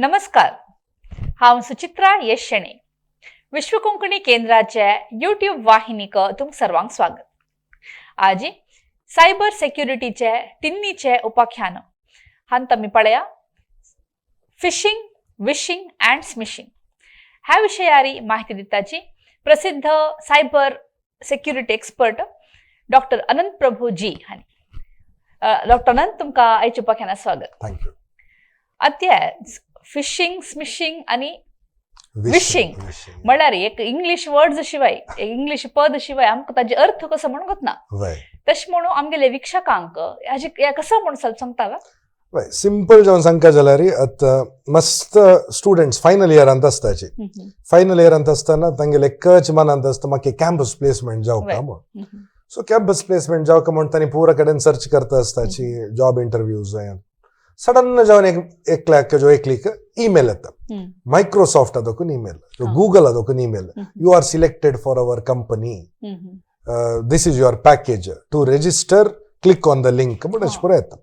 नमस्कार, हांव सुचित्रा यश शेणे. विश्व कोंकणी केंद्राचे यूट्यूब वाहिनीक तुमकां सर्वांक स्वागत. आज सायबर सेक्युरिटीचे तिन्नीचे उपाख्यान हांत आमी पळया फिशिंग, विशिंग अँड स्मिशिंग ह्या विशयारी माहिती दिताची प्रसिद्ध cyber security expert doctor Anant Prabhu ji हांणी. डॉक्टर अनंत, तुमकां आयच्या उपाख्यानात स्वागत. Thank you. आत्या फिशिंग, स्मिशिंग आणि Wishing. म्हळ्यार एक इंग्लिश वर्ड शिवाय, एक इंग्लिश पद शिवाय आमकां ताजे अर्थ कसो म्हणून ना. तशें म्हणून आमगेले वीक्षकांक हाजे हे कसो म्हणून सांगता वा? वय, सिंपल जावन सांगका जाल्यार, आतां मस्त स्टुडंट्स फायनल इयरांत आसताची. फायनल इयरांत आसतना तांगेले कच मनांत आसता, म्हाका कॅम्पस प्लेसमेंट जावका म्हूण. सो कॅम्पस प्लेसमेंट जावका म्हूण तांणी पुरा कडेन सर्च करता आसताची, जॉब इंटरव्यूज. सडन जावन एक एकल्याक जो एकलीक ईमेल येता, मायक्रोसॉफ्ट दोकून ईमेल, गुगल दोकून email, "You are selected for our company, this is your package, to register click on the link" म्हणून अशें पुरो येता.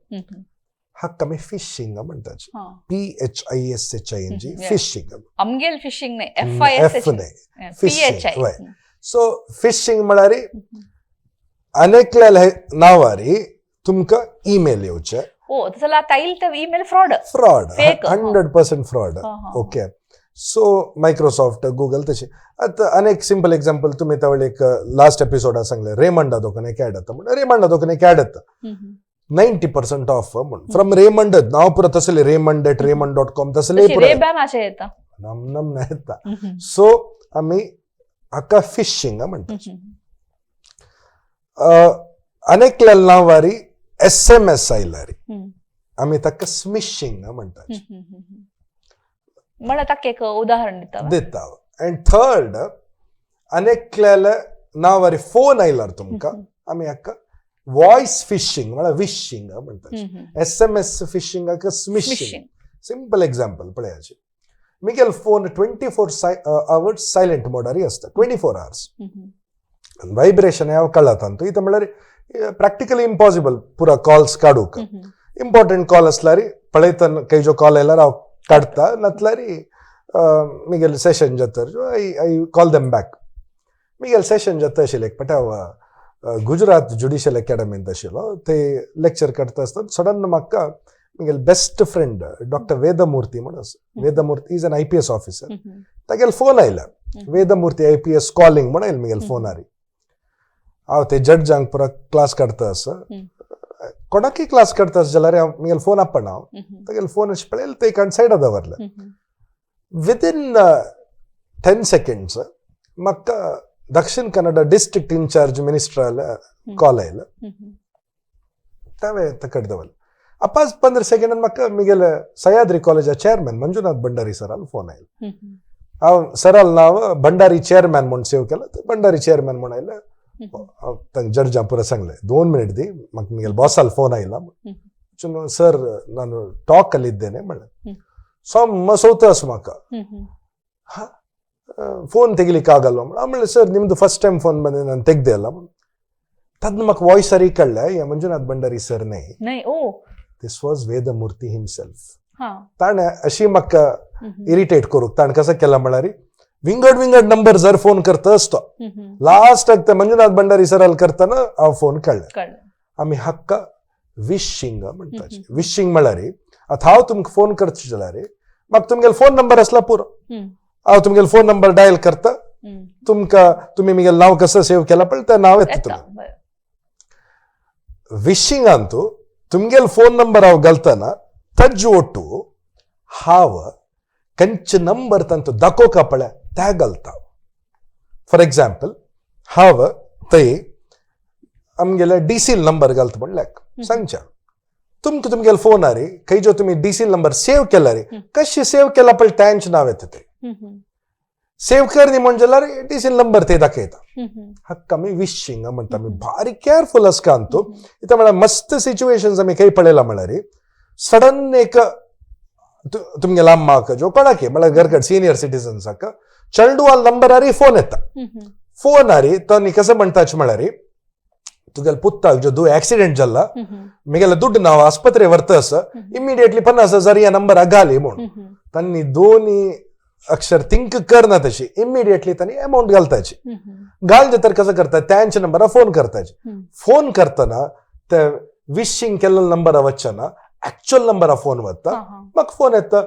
हाका आमी फिशिंग म्हणटाची. PHISHING. Fishing. आमगेल फिशिंग न्ही, एफ I S. F न्ही. P H I. वय. सो फिशिंग म्हळ्यार अनेकल्या नांवारी तुमकां ईमेल येवचे. ओ, तसं आतां येईल तर email fraud. Fraud. Fake. 100% fraud. Okay, so Microsoft, Google तशें. आतां अनेक सिंपल एक्झाम्पल, तुमी तवळ एक लास्ट एपिसोडा सांगले, रेमंडा दोकान एक ऍड येता म्हण. रेमंडा दोकान एक ऍड येता, 90% ऑफ म्हण, फ्रॉम रेमंड. नांव पुरो तसले, raymond@raymond.com तसले पुरो. रेबॅन अशें येता. नम नम येता. सो आमी हाका फिशिंग म्हणटा. अनेकल्या नांवारी एसएमएस आयल्यार आमी ताका स्मिशिंग म्हणटा. म्हळ्यार ताका एक उदाहरण दिता वा? दिता. अँड थर्ड, अनेकल्या नांवारी फोन आयल्यार तुमकां, आमी हाका वॉयस फिशिंग म्हळ्यार विशिंग म्हणटा. एसएमएस फिशिंग हाका स्मिशिंग. स्मिशिंग. सिंपल एक्झाम्पल पळयाचे, मिगेल फोन 24 hours silent मोडारी आसता, 24 आवर्स. व्हायब्रेशन हांव कळता न्हू. इथं म्हळ्यार प्रॅक्टिकली इम्पॉसिबल पुरा कॉल्स काडूक. इम्पॉर्टंट कॉल असल्यार पळयतना खंयचो कॉल आयल्यार हांव काडटा, नातल्यार मिगेल सेशन जाता, I call them back. Miguel session जाता आशिल्लें एक पाटी हांव गुजरात ज्युडिशियल अकॅडमींत आशिल्लो. ते लेक्चर करता आसतना सडन म्हाका मिगेल बेस्ट फ्रेंड डॉक्टर वेदमूर्ती म्हण आसा. Vedamurthy is an IPS officer. तागेलो फोन आयला. "वेदमूर्ती आयपीएस कॉलिंग" म्हण आयलो मिगेल फोनार. हांव ते जड्जांक पुरा क्लास काडटा आसा, कोणाकय क्लास काडटा आसा जाल्यार हांव मिगेल फोन आपण हांव तागेलो फोन अशें पळयलें, ते एकान सायडा दवरलें. विदीन 10 सेकंड्स म्हाका दक्षिण कन्नडा डिस्ट्रिक्ट इन्चार्ज मिनिस्टराले कॉल आयलो. तांवें तकट दवरलें. 5-15 सेकंडान म्हाका मिगेले सह्याद्री कॉलेजा चेअरमॅन मंजुनाथ भंडारी सरालो फोन आयलो. हांव सराल नांव भंडारी चेअरमॅन म्हूण सेव केला, ते भंडारी चेअरमॅन म्हूण आयले. हांव तांकां जड्जां पुरा सांगलें, "2 मिनिट दी म्हाका, मिगेल बॉसाल फोन आयला." "ಸರ್, ನಾನು ಟಾಕ್ ಅಲ್ಲಿ ಇದ್ದೇನೆ" म्हणलें. ಸಮ ಸೌತಾಸ್ म्हाका ಫೋನ್ ತೆಗಿಲಿಕ್ಕೆ ಆಗಲ್ವ? ಆಮೇಲೆ "ಸರ್, ನಿಮ್ದು ಫಸ್ಟ್ ಟೈಮ್ ಫೋನ್ ಬಂದಿದೆ, ನಾನು ತೆಗ್ದೆ ಅಲ್ಲ." ತದ್ ನಮಕ್ ವಾಯ್ಸ್ ಸರಿ ಕಳ್ಳೆ, ಮಂಜುನಾಥ್ ಭಂಡಾರಿ ಸರ್ ನೇ. न्हय ओ. This was Vedamurthy himself. ताणें ताणें अशी म्हाका इरिटेट करूंक ताणें कसं केलां म्हळ्यार, विंगड विंगड नंबर जर फोन करता असतो, लास्टाक ते मंजुनाथ भंडारी सराल करतना हांव फोन काडले. कळ्ळें. आमी हाक्का विशिंग म्हणटाचे. विशिंग म्हळ्यार आतां हांव तुमकां फोन करचें जाल्यार म्हाका तुमगेलो फोन नंबर आसला पुरो. हांव तुमगेलो फोन नंबर डायल करता. तुमकां तुमी मिगेलें नांव कसं सेव केलां पळय, तें नांव येता. येता. तुमी विशिंगांतू तुमगेलो फोन नंबर हांव घालतना तज्ज ಒಟ್ಟು हांव कंच नंबर तांतू दाखोवका पळय ते घालता. फॉर एक्झाम्पल, हांव थंय आमगेले डीसील नंबर घालता म्हण लेक सांगच्या, तुमकां तुमगेले फोनार खंय जो तुमी डीसील नंबर सेव केला रे, कशें सेव केला पळय तेंच नांव येता ते. सेव कर न्ही म्हण जाल्यार डीसील नंबर ते दाखयता. हाका आमी विशिंग म्हणटा. आमी बारीक केअरफुल आसता न्हू. इथं म्हळ्यार मस्त सिच्युएशन्स आमी खंय पळयला म्हळ्यार, सडन एक तुमगेल्या अम्माक जो कोणाक म्हळ्यार घरकड सिनियर सिटीजन्साक चेडवाल नंबरार फोन येता. फोनार तो न्ही कसं म्हणटाच म्हळ्यार, तुगेले पुत्ताक जो दू ऍक्सिडेंट जाल्ला, मिगेले दुड्ड नाव आस्पत्रे व्हरता आसा, इमिडिएटली 50,000 ह्या नंबराक घाली म्हूण. तांणी दोन्ही अक्षर थिंक करना तशी इमिडिएटली त्यांनी अमाऊंट घालताची. घालचे तर कसं करतात, त्यांच्या नंबरा फोन करताची. फोन करताना ते विशिंग केलेलं नंबर वच्चना ऍक्च्युअल नंबरा फोन वता. मग फोन येता,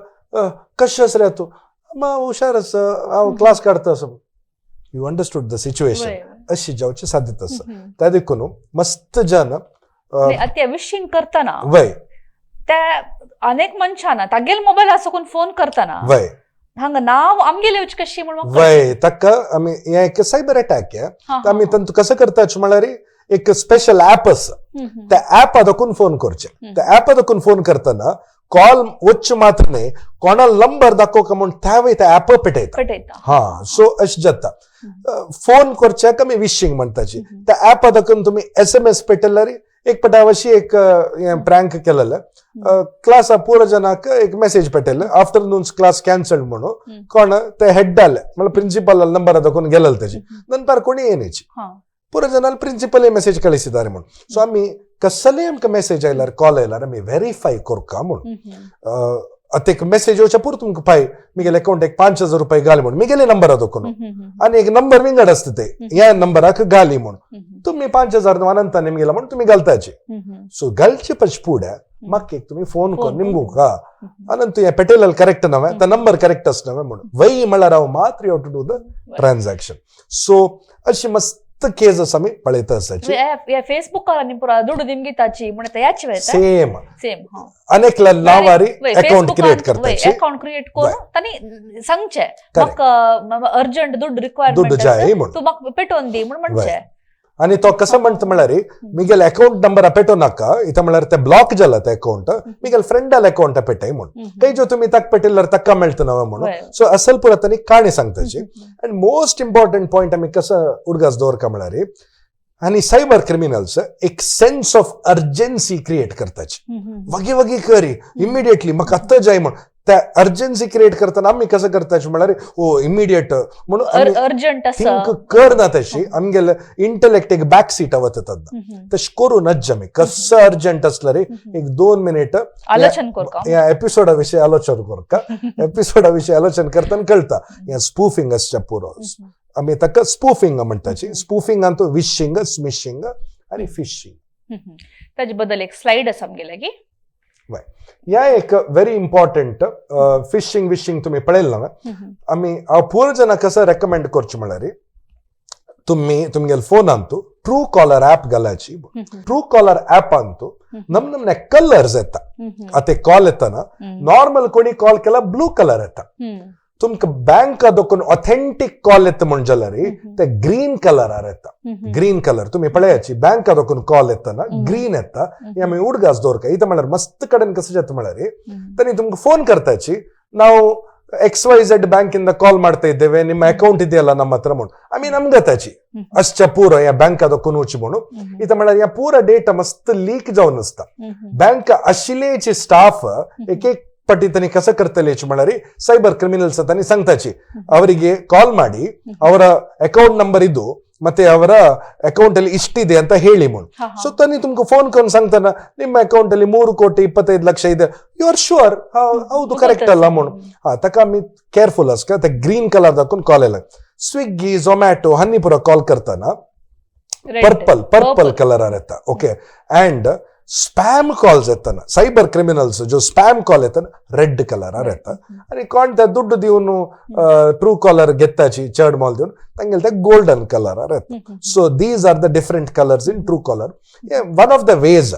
कशें रे तूं, मग हुशार आसा, हांव क्लास काडता असं. You understood the situation. अशी जावची साध्यता आसा. त्या देखून मस्त जन ते विशिंग करताना वय त्या अनेक मनशांना तागेल मोबायल आसकून फोन करताना वय हांगा नाव आमगेले येवची कशी म्हणून. वय ताका आमी हे एक सायबर अटॅक. आमी तांतू कसं करता म्हळ्यार एक स्पेशल ऍप आसा, त्या ऍपा दाखून फोन करचे. त्या ऍपा दाखून फोन करताना कॉल वच्च मात्र न्हय, कोणा नंबर दाखोवका म्हूण त्यावेळी त्या ऍप पेटयता. हा, सो अशें जाता. फोन करच्याक आमी विशिंग म्हणटाची. त्या ऍपा दाखोवन तुमी SMS पेटयल्यार एक पटावशी एक प्रँक केलेलं क्लासा पुरो जनाक एक मेसेज पेटयले, आफ्टरनून क्लास कॅन्सल्ड म्हणून. कोण ते हेड आले म्हळ्यार प्रिन्सिपल नंबर दाखोवन गेलेले तेजी नंतर कोणी येण्याची पुरो जनाल प्रिन्सिपल मेसेज कಳಿಸಿದ್ದಾರೆ म्हणून. सो आमी कसले आमकां मेसेज आयल्यार कॉल आयल्यार आमी व्हेरीफाय करका म्हणून. आतां एक मेसेज येवच्या पुरो तुमकां पाय मिगेले अकाउंट एक 5,000 रुपये घाली म्हणून मिगेले नंबरा दाखोवन, आनी एक नंबर विंगड आसता ते ह्या नंबराक घाली म्हणून तुमी 5,000 अनंता निमगेला म्हणून तुमी घालताचे. सो घालचे पच पुढे म्हाका एक तुमी फोन कर निमगू का अनंत हें पेटेल करेक्ट नव्हे, त्या नंबर करेक्ट आस नव्हे म्हणून. वय म्हळ्यार हांव मात्र you to do the transaction. So अशी मस्त केस आमी पळयता आसाची. फेसबुक आनी पुरा दुडू दिमगिताची म्हण तयाची सेम सेम अनेकला नावारी अकाउंट क्रिएट करताची. अकाउंट क्रिएट करून तांणी सांगचे म्हाका अर्जंट दुड रिक्वायरमेंट दुड जाय म्हणून, तूं म्हाका पेटोवन दी म्हणून म्हणचे. आनी तो कसं म्हणटा म्हळ्यार मिगेल अकाउंट नंबर पेटो नाका इथं म्हळ्यार ते ब्लॉक जाला ते अकाउंट, मिगेल फ्रेंडाल अकाउंट पेटय म्हणून. काही जो तुमी ताक पेटिल्यार ताका मेळटा नवे म्हणून. सो असल पुरा तांणी काणी सांगताची. अँड मोस्ट इम्पॉर्टंट पॉयंट आमी कसं उडगास दवरका म्हळ्यार आनी सायबर क्रिमिनल्स एक सेन्स ऑफ अर्जन्सी क्रिएट करताची. वगी वगी करी इमिडिएटली म्हाका आत्तां जाय म्हण. त्या अर्जन्सी क्रिएट करताना आमी कसं करताची म्हळ्यार ओ इमिडिएट म्हणून अर्जंट थिंक करना तशी आमगेले इंटलेक्ट एक बॅक सीट वता तेन्ना. तशें करूं नज आमी. कसं अर्जंट आसल्यार एक 2 मिनिट आलोचन करका, ह्या एपिसोडा विशीं आलोचन करका. एपिसोडा विशीं आलोचन करतना कळटा हें स्पूफिंग आसच्या पुरो. आमी ताका स्पूफिंग म्हणटाची. स्पूफिंगान तूं विशिंग, स्मिशिंग आनी फिशिंग. ताजे बद्दल एक स्लायड आसा आमगे लागीं. ह्या एक व्हेरी इम्पॉर्टंट फिशिंग विशिंग तुमी पळयलें ना. आमी हांव पुरो जाणां कसं रेकमेंड करचें म्हळ्यार तुमी तुमगेले फोनान तूं ट्रू कॉलर ऍप घालाची. ट्रू कॉलर ऍपान तूं नम नमने कलर्स येता. आतां कॉल येताना नॉर्मल कोणी कॉल केला ब्लू कलर येता. तुमकां बँका दाखोवन ऑथेंटीक कॉल येता म्हण जाल्यार ते ग्रीन कलरार येता. ग्रीन कलर तुमी पळयाची बँका दाखोवन कॉल येताना ग्रीन येता. हे आमी उडगास दवरका. इथं म्हळ्यार मस्त कडेन कसं जाता म्हळ्यार तांणी तुमकां फोन करताची, ನಾವು XYZ ಬ್ಯಾಂಕಿಂದ ಕಾಲ್ ಮಾಡ್ತಾ ಇದ್ದೇವೆ, ನಿಮ್ಮ ಅಕೌಂಟ್ ಇದೆಯಲ್ಲ ನಮ್ಮ ಹತ್ರ म्हणून. आमी ನಮ್ಗತಾची ಅಶ್ಚ ಪೂರ ह्या बँका दाखोवन वची म्हणून. इथं म्हळ्यार ह्या पुरा डेटा मस्त लीक जावन आसता. बँक आशिल्लेची स्टाफ एक एक ಪಟ್ಟಿ ತನಿ ಕಸ ಕರ್ತಲೆ म्हळ्यार ಸೈಬರ್ ಕ್ರಿಮಿನಲ್ಸ್ ತಾನಿ ಸಂಗ್ತಾಚಿ ಅವರಿಗೆ ಕಾಲ್ ಮಾಡಿ ಅವರ ಅಕೌಂಟ್ ನಂಬರ್ ಇದು ಮತ್ತೆ ಅವರ ಅಕೌಂಟ್ ಅಲ್ಲಿ ಇಷ್ಟಿದೆ ಅಂತ ಹೇಳಿ म्हणून. ಸೊ ತನಿ ತುಮಕ ಫೋನ್ ಕೊಂಡು ಸಂಗ್ತಾನ ನಿಮ್ಮ ಅಕೌಂಟ್ ಅಲ್ಲಿ 3,25,00,000 ಇದೆ, you are sure ಹೌದು ಕರೆಕ್ಟ್ ಅಲ್ಲ म्हणून. हा ताका आमी केअरफुल आसका. ते ग्रीन कलर दाखोवन कॉल येयला. स्विगी झोमॅटो हांनी पुरो कॉल करतना पर्पल पर्पल कलरार येता. ओके, अँड स्पॅम कॉल्स येताना सायबर क्रिमिनल्स जो स्पॅम कॉल येताना रेड कलरार येता. आनी कोण ते दुड्ड दिवन ट्रू कॉलर घेताची चड मोल दिवन तांगेले ते गोल्डन कलरार येता. So these are the different colours in Truecaller. One of the ways,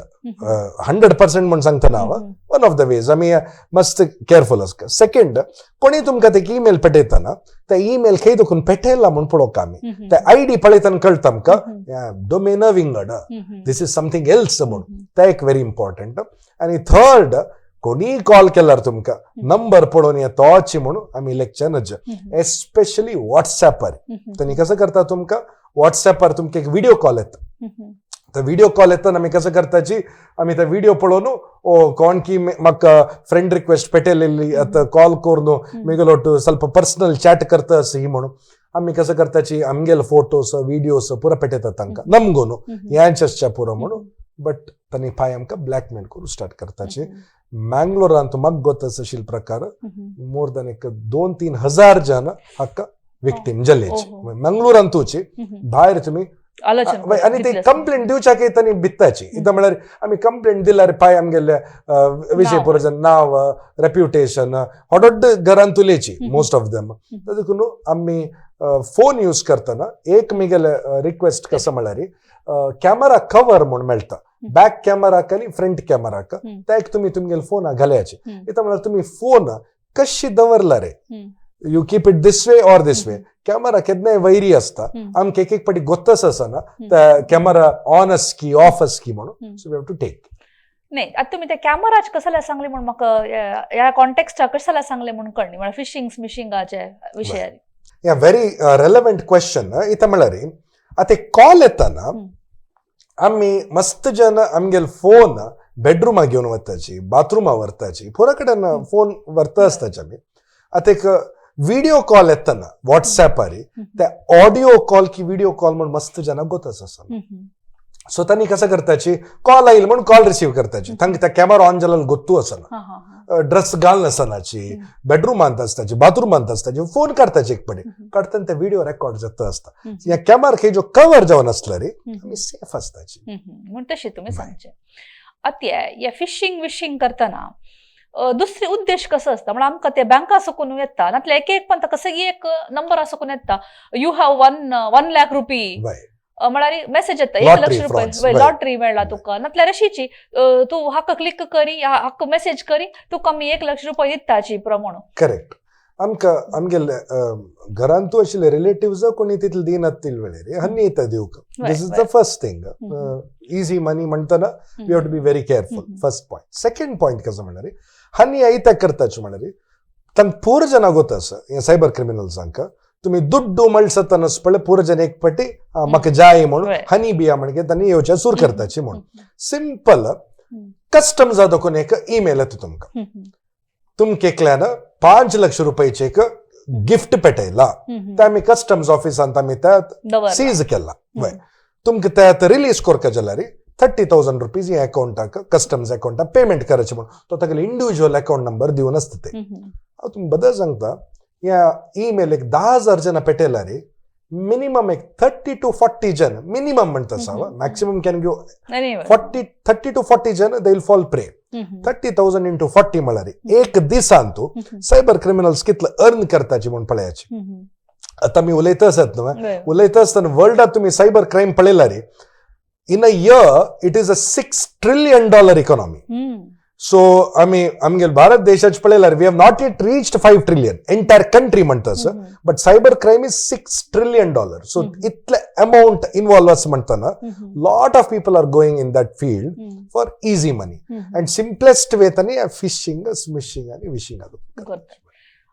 100% म्हूण सांगतना हांव, वन ऑफ the ways आमी मस्त केअरफुल आसता. सेकंड, कोणी तुमकां ते ईमेल पेटयतना ते ईमेल खंय देखून पेटयला म्हूण पळोवका आमी. ते आयडी पळयतना कळटा आमकां डोमेन विंगड, this is something else म्हणून. ते एक व्हेरी इम्पॉर्टंट. आनी थर्ड, कोणीय कॉल केल्यार तुमकां नंबर पळोवन हे तोच म्हणून आमी लेखचे नज, एस्पेशली वॉट्सॅपार. तांणी कसं करता तुमकां वॉट्सॅपार तुमकां एक व्हिडिओ कॉल येता. तर व्हिडिओ कॉल येताना आमी कसं करताची, आमी ते व्हिडिओ पळोवन ओ कोण की म्हाका फ्रेंड रिक्वेस्ट पेटयलेली आतां कॉल करून मिगेलोट ಸ್ವಲ್ಪ पर्सनल चॅट करता अस ही म्हणून आमी कसं करताची आमगेले फोटोस व्हिडिओस पुरा पेटयतात तांकां नमगोन यांच्या पुरो म्हणून. बट तांणी पाय आमकां ब्लॅकमेल करूं स्टार्ट करताची. मँगलोरांत म्हाका गोत आसा प्रकार मोर दॅन एक 2-3 हजार जन हाका विक्टीम जाल्ल्याची मंगळूरांतूची. भायर तुमी आनी ते कंप्लेंट दिवच्याक तांणी भित्ताची. इथं म्हळ्यार आमी कंप्लेंट दिल्यार पाय आमगेले विजयपूरचं नांव, रेप्युटेशन होडोड घरांतुलेची मोस्ट ऑफ देम. देखून आमी फोन यूज करतना एक मिगेले रिक्वेस्ट कसं म्हळ्यार, कॅमेरा कवर म्हूण मेळटा, बॅक कॅमेराक आनी फ्रंट कॅमेराक. त्या एक तुमी तुमगेले फोना घालयाचे. इथं म्हळ्यार तुमी फोन कशी दवरला रे, you keep it this way or this way, camera केन्नाय वैरी असता. आमकां एक एक पाटी गोत्तच आसना कॅमेरा ऑन आस की ऑफ आस की म्हणून, so we have to take. नाही, आता तुम्ही त्या कॅमेराच कशाला सांगले म्हणून म्हाका ह्या कॉन्टेक्स्टाक कशाला सांगले म्हणून कळणी, म्हळ्यार फिशिंग स्मिशिंगाचे विशय. या, व्हेरी रेलेव्हंट क्वेश्चन. इथं म्हळ्यार आता कॉल येताना आमी मस्त जन आमगेले फोन बेडरुमा घेवन वताची, बाथरुमा व्हरताची, पुरा कडेन फोन व्हरता आसताची आमी. आतां एक व्हिडिओ कॉल येताना व्हॉट्सॅपार, ते ऑडिओ कॉल की व्हिडिओ कॉल म्हूण मस्त जनाक गोतच आसा. सो तांणी कसं करताची, कॉल येईल म्हणून कॉल रिसीव करताची. तांकां त्या कॅमेरा ऑन जाल्यार गोत्तू आसना. ड्रेस घाल नासनाची, बेडरूमांत आसताची, बाथरूमांत आसताची, फोन काडताची. एक पडे काडताना ते व्हिडिओ रेकॉर्ड जाता आसता. ह्या कॅमेरा जो कवर जावन आसला रे, आमी सेफ आसताची. म्हण तशें तुमी सांगचें. आतां हे फिशिंग विशिंग करतना दुसरे उद्देश कसो आसता? म्हळ्यार आमकां ते बँका सकून येता, नातल्यार एक एक पण कसं एक नंबर सकून येता, you have won 1 lakh rupee म्हळ्यार मेसेज येता, 1 लक्ष रुपये लॉटरी मेळ्ळा तुका, नातल्यार अशीची तूं हाका क्लिक करी, हाका मेसेज करी, तुका आमी 1 लक्ष रुपये दिताची प्रमाण. करेक्ट. आमकां आमगेले घरांतू आशिल्ले रिलेटिव्स कोणी तितले दिनात तील वेळेर हन्नी येता दिवक. This is the first thing. Easy money म्हणटना we have to be very careful, first point. Second point कसं म्हणल्यार, हन्नी आयता करताची म्हणल्यार तांकां पूर जन गोत आसा. सायबर क्रिमिनल्सांक तुम्ही दुड्डू मळसतना पळय, पूर जन एक पटी म्हाका जाय म्हणून हनी बिया म्हणजे तांणी येवच्या सूर करताची म्हणून. सिंपल, कस्टम्स दाखोवन एक ईमेल येता तुमकां, तुमकां एकल्यान 5 लक्ष रुपयाचे एक गिफ्ट पेटयला, ते आमी कस्टम्स ऑफिसांत आमी त्या सीज केला. तुमकां ते रिलीज करका जाल्यार 30,000 रुपीज ह्या अकाउंटाक, कस्टम्स अकाउंटाक पेमेंट करायचे म्हणून. तो तागेले इंडिव्हिज्युअल अकाउंट नंबर दिवन आसता ते. हांव तुमकां बदल सांगता, ह्या ईमेल एक 10,000 जण पेटयला रे, मिनिमम एक 30 टू 40 जण मिनिमम म्हणटा हांव, maximum can give 40, 30 to 40 जण they will fall prey. 30,000 into 40 म्हळ्यार एक दिसान तूं सायबर क्रिमिनल्स कितले अर्न करताची म्हूण पळयाची. आतां आमी उलयता आसत न्हू, उलयता आसतना वर्ल्डात तुमी सायबर क्रायम पळयला रे, in a year it is a $6 trillion economy. So आमी आमगेले भारत देशाचे पळयल्यार we have not yet reached 5 trillion entire country म्हणटा, but cyber crime is $6 trillion. So इतले अमाउंट इन्वॉल्व आसा म्हणटना lot of people are going in that field for easy money and simplest way. तांणी fishing, smishing आनी wishing.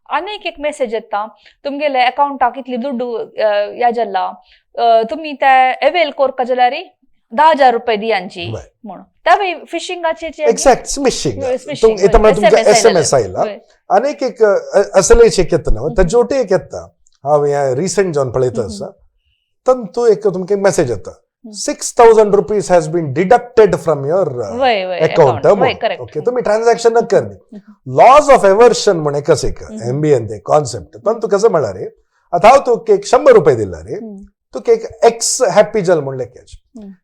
अनेक एक message येता, तुमगेले अकाउंटाक इतली दुड्डू या जाल्ला, तुमी ते अवेल कोरका जाल्यार 10,000 रुपये दियांची म्हणून. त्या फिशिंगाचे. Exact, smishing. एसएमएस आयला. अनेक एक असले एक येता न्हू, ताजे एक येता. हांव हें रिसंट जावन पळयता आसा, तंतू एक तुमकां मेसेज येता, ₹6,000 has been deducted from your account. Okay, तुम्ही ट्रान्झॅक्शन करनी. लॉज ऑफ एव्हर्शन म्हण एकच एक एमबीएन ते कॉन्सेप्ट. तंतू कसं म्हळ्यार, आता हांव तुका एक 100 रुपये दिला रे, तुका एक एक्स हॅपी जल म्हणले कॅश.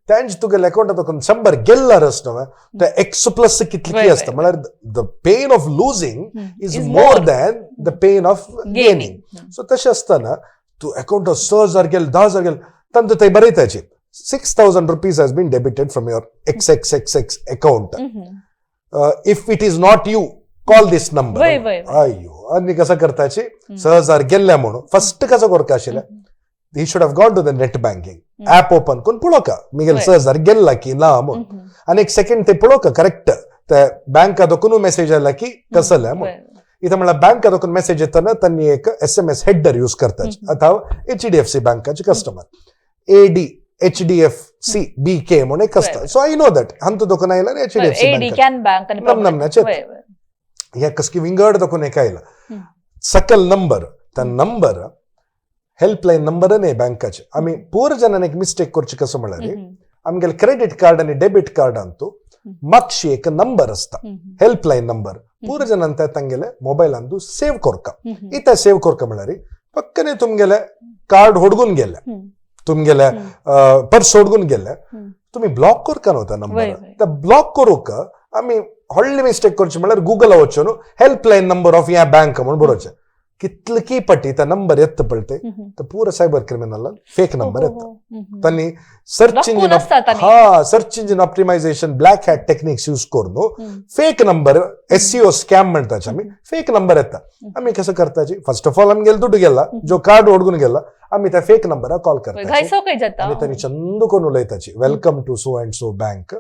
तेंच तुगेले अकाउंटात तुका 100 गेल्लारच न्हय, ते एक्स प्लस कितली आसता. म्हळ्यार the pain of losing is more than the pain of gaining. So तशें आसतना तूं अकाउंटात 6,000 गेले, 10,000 गेले, तांतूं थंय बरयताची, ₹6,000 has been debited from your X X X X account. If it is not you, call this number. अय्यो, आनी कसं करताची, 6,000 गेल्ल्या म्हणून फर्स्ट कसं करका आशिल्लें, he should have gone to the net banking app open करून पळोवका मिगेल 6,000 गेल्ला की ना म्हणून. आनी एक सेकंड ते पळोवका करेक्ट ते बँका दोकून मेसेज आयला की कसले म्हणून. इथं म्हणल्यार बँका दोकून मेसेज येताना त्यांनी एक एसएमएस हेडर यूज करतात. आता हांव HDFC बँकाचे customer, A D HDFC BK म्हणून एक आसता. सो I know that हांतू दोकून आयला एचडीएफसी. एडी can bank. नमनाचे ह्या कसकी विंगड दोकून एक आयला सकल नंबर. त्या नंबर हेल्पलायन नंबर न्ही बँकाचे. आमी पूर जणांनी एक मिस्टेक करची कसं म्हळ्यार, आमगेले क्रेडिट कार्ड आनी डेबिट कार्डान तूं मातशी एक नंबर आसता, हेल्पलायन नंबर. पूरा जणांत तांगेले मोबायल अंदू सेव कोरका. इತ ಸೇವ್ ಕೊರ್ಕ म्हळ्यार पक्कने तुमगेले कार्ड होडगून गेले, तुमगेले पर्स होडगून गेले, तुम्ही ब्लॉक कोरका न्हू नंबर. त्या ब्लॉक करूक आमी व्हडली मिस्टेक करची म्हळ्यार गुगल वचून हेल्पलायन नंबर ऑफ ह्या बँक म्हणून बरोवचें. कितली पटी त्या नंबर येता पळय, तर पुरा cyber criminal fake number येता. तांणी सर्च इंजिन, हा, search engine optimization, black hat techniques use करून फेक नंबर, एसईओ स्कॅम म्हणताचे आमी, फेक नंबर येता. आमी कसं करताची, फर्स्ट ऑफ ऑल आमगेले दुड्डू गेला, जो कार्ड ओडगून गेला, आमी त्या फेक नंबराक कॉल करताची आनी तांणी चंद करून उलयताची, "Welcome to so and so bank."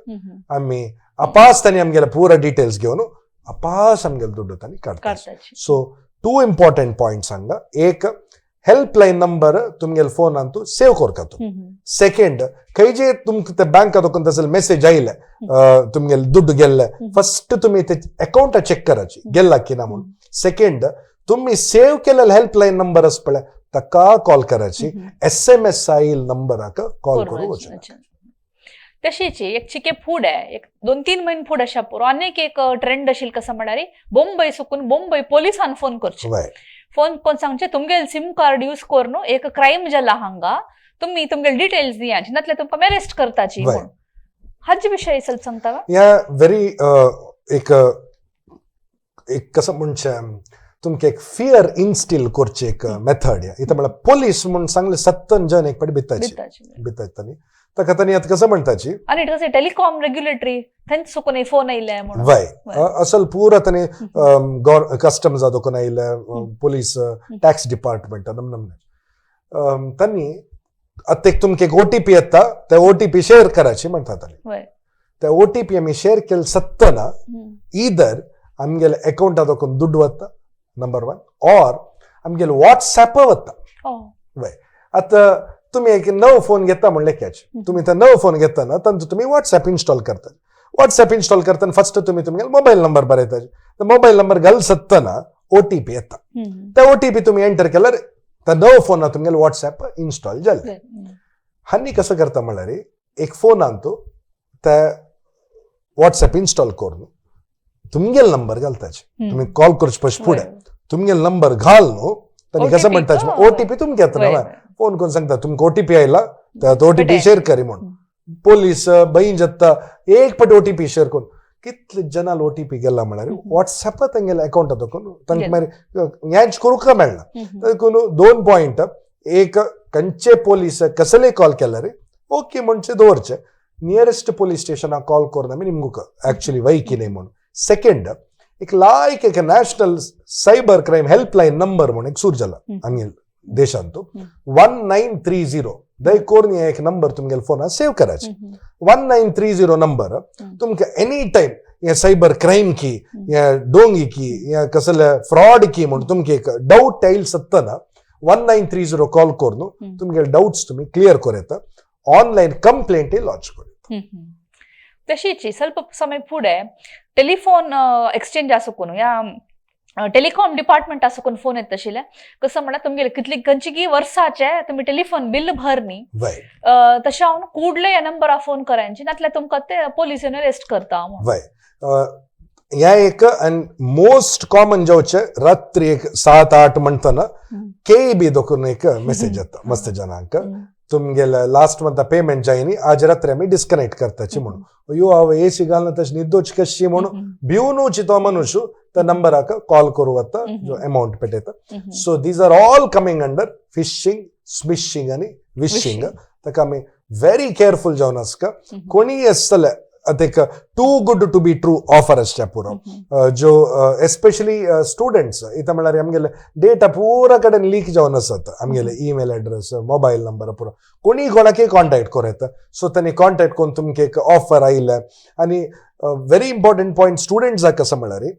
आमी अपास तांणी आमगेले पुरा डिटेल्स घेवन अपास आमगेले दुड्डू तांणी काडटा. सो टू इम्पॉर्टंट पॉइंट्स हांगा. एक, हेल्पलायन नंबर तुमगेले फोनांतू सेव करका तुमी. सेकंड, खंयचे तुमकां ते बँका दोकून तसले मेसेज आयले, तुमगेले दुड्डू गेल्ले, फर्स्ट तुमी ते अकाउंट चेक करायची गेल्ला की ना म्हणून. सेकंड, तुम्ही सेव्ह केलेले हेल्पलायन नंबर आसा पळय, ताका कॉल करायची. एसएमएस आईल नंबराक कॉल करू वचूं. तशीच एक चिके फुडें, एक 2-3 म्हयने फुडें अशा पुरो आनीक एक ट्रेंड आशिल्लो. कसं म्हळ्यार बोंबय सुकून बोंबय पोलिसान फोन करचे. फोन कोण सांगचे, तुमगेले सिम कार्ड यूज करून एक क्रायम जाला हांगा, तुम्ही तुमगेले डिटेल्स दियाची, नातल्यार तुमकां अरेस्ट करताची म्हणून. हाजे विशय ಸ್ವಲ್ಪ सांगता का? ह्या व्हेरी एक एक कसं म्हणचें, तुमकां एक फियर इन्स्टील करची एक मेथड. इथं म्हळ्यार पोलीस म्हूण सांगले सत्तन जन एक पाटी भिताची. भिताची. भितात तांणी. ताका तांणी आतां कसं म्हणटाची, आनी कशें टेलिकॉम रेग्युलेटरी थंय चुकून फोन आयले म्हणून. वय, असल पुरा तांणी कस्टम्स दोकून आयले, पोलीस, टॅक्स डिपार्टमेंट, नम नम तांणी आतां एक तुमकां एक ओटीपी येता, ते ओटीपी शेअर करायची म्हणटा तांणी. ते ओटीपी आमी शेअर केले सत्तना इदर आमगेले अकाउंटा दोकून दुड्ड वता, नंबर वन, ऑर आमगेले वॉट्सॅप वता. आतां तुमी एक नवो फोन घेता म्हणले कॅच, तुमी ते नवो फोन घेतना तांचो तुमी वॉट्सॅप इन्स्टॉल करता. वॉट्सॅप इन्स्टॉल करतना फर्स्ट तुमी तुमगेले मोबायल नंबर बरयता. मोबायल नंबर घाल सत्तना ओटीपी येता. ते ओटीपी तुमी एंटर केल्यार त्या नवो फोनार तुमगेले वॉट्सॅप इन्स्टॉल जाले. हांनी कसं करता म्हणल्यार एक फोनान तूं ते वॉट्सॅप इन्स्टॉल करून तुमगेले नंबर घालताचे. तुमी कॉल करचे पयशे फुडें तुमगेले नंबर घाल न्हू, तांणी कसं OTP म्हणटाचे, ओटीपी तुमकां येता. फोन करून सांगता, तुमकां ओटीपी आयला, तर ओटीपी शेअर करी म्हणून. पोलीस बहीण जाता, एक पट ओटीपी शेअर करून कितले जनाल ओटीपी गेला म्हळ्यार वॉट्सॅपात तांगेले अकाउंट दाखोवन तांकां मागीर हेंच करूंक मेळना. देखून दोन पॉयंट. एक, खंयचे पोलीस कसले कॉल केल्यार ओके म्हणचे दवरचे. नियरेस्ट पोलीस स्टेशनाक कॉल करून आमी निमगूक ऍक्च्युली वय की न्हय म्हणून. सेकंड, एक लायक एक national cyber crime helpline number म्हणून एक सुरू जाला आमगे देशांत, 1930. दय करून एक नंबर तुमगेले फोनार सेव्ह करायचे. 1930 नंबर तुमकां एनी टायम हे सायबर क्रायम की, हे डोंगी की, हे कसले फ्रॉड की म्हणून तुमकां एक डाऊट येयल सत्तना 1930 कॉल करून तुमगेले डाऊट्स तुम्ही क्लियर करूं येता. ऑनलायन कंप्लेंटय लॉन्च करूं येता. तशीच ಸ್ವಲ್ಪ समय फुडें टेलिफोन एक्सचेंज आसकून या टेलिकॉम डिपार्टमेंट आसकून फोन येत आशिल्ले. कसं म्हळ्यार तुमगेले कितली खंयची वर्साचे तुमी टेलिफोन बिल भरनी, तशें हांव कुडले ह्या नंबरार फोन करायची, नातल्यार तुमकां ते पोलीस येवन अरेस्ट करता म्हणून. वय, ह्या एक आनी मोस्ट कॉमन जावचे, रात्री एक 7-8 म्हणतना केबी दोकून एक मेसेज येता मस्त जनांक, तुमगेले लास्ट मंथ पेमेंट जायनी, आज रात्री आमी डिस्कनेक्ट करताची म्हणून. अयो, हांव एसी घालना तशें न्हिदोच कशी म्हणून भिवनूच तो मनुष्य त्या नंबराक कॉल करूं वता, जो अमाउंट पेटयता. So these are all coming under phishing, smishing आनी विशिंग. ताका आमी व्हेरी केअरफूल जावन आसका. कोणीय आसतले, आतां एक too good to be true offer आसच्या पुरो, जो एस्पेशली स्टुडंट्स. इथं म्हळ्यार आमगेले डेटा पुरा कडेन लीक जावन आसत. आमगेले ईमेल एड्रेस, मोबायल नंबर पुरो कोणी कोणाकय कॉन्टॅक्ट करूं येता. सो तांणी कॉन्टॅक्ट करून तुमकां एक ऑफर आयिल्लें. आनी व्हेरी इम्पॉर्टंट पॉयंट स्टुडंट्साक कसं म्हळ्यार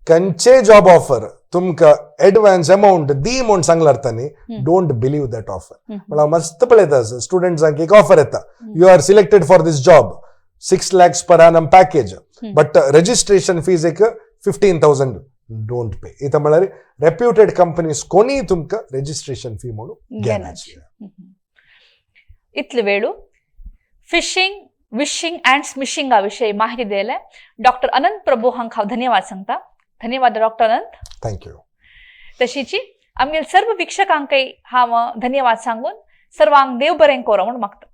खंयचे जॉब ऑफर तुमकां एडवान्स अमाउंट दी म्हूण सांगल्यार तांणी, don't believe that offer. म्हळ्यार मस्त पळयता, स्टुडंट्सांक एक ऑफर येता, "You are selected for this job, 6 lakhs per annum package, but registration fees एक 15,000." Don't pay. इथं म्हळ्यार रेप्युटेड कंपनीज कोणी तुमकां रेजिस्ट्रेशन फी म्हणून घेनाची. इतले वेळू फिशिंग विशिंग अँड स्मिशिंगा विशयी माहिती दिले डॉक्टर अनंत प्रभू हांकां हांव धन्यवाद सांगता. धन्यवाद डॉक्टर अनंत. Thank you. तशीची आमगेले सर्व वीक्षकांकय हांव धन्यवाद सांगून सर्वांक देव बरें करो म्हूण मागता.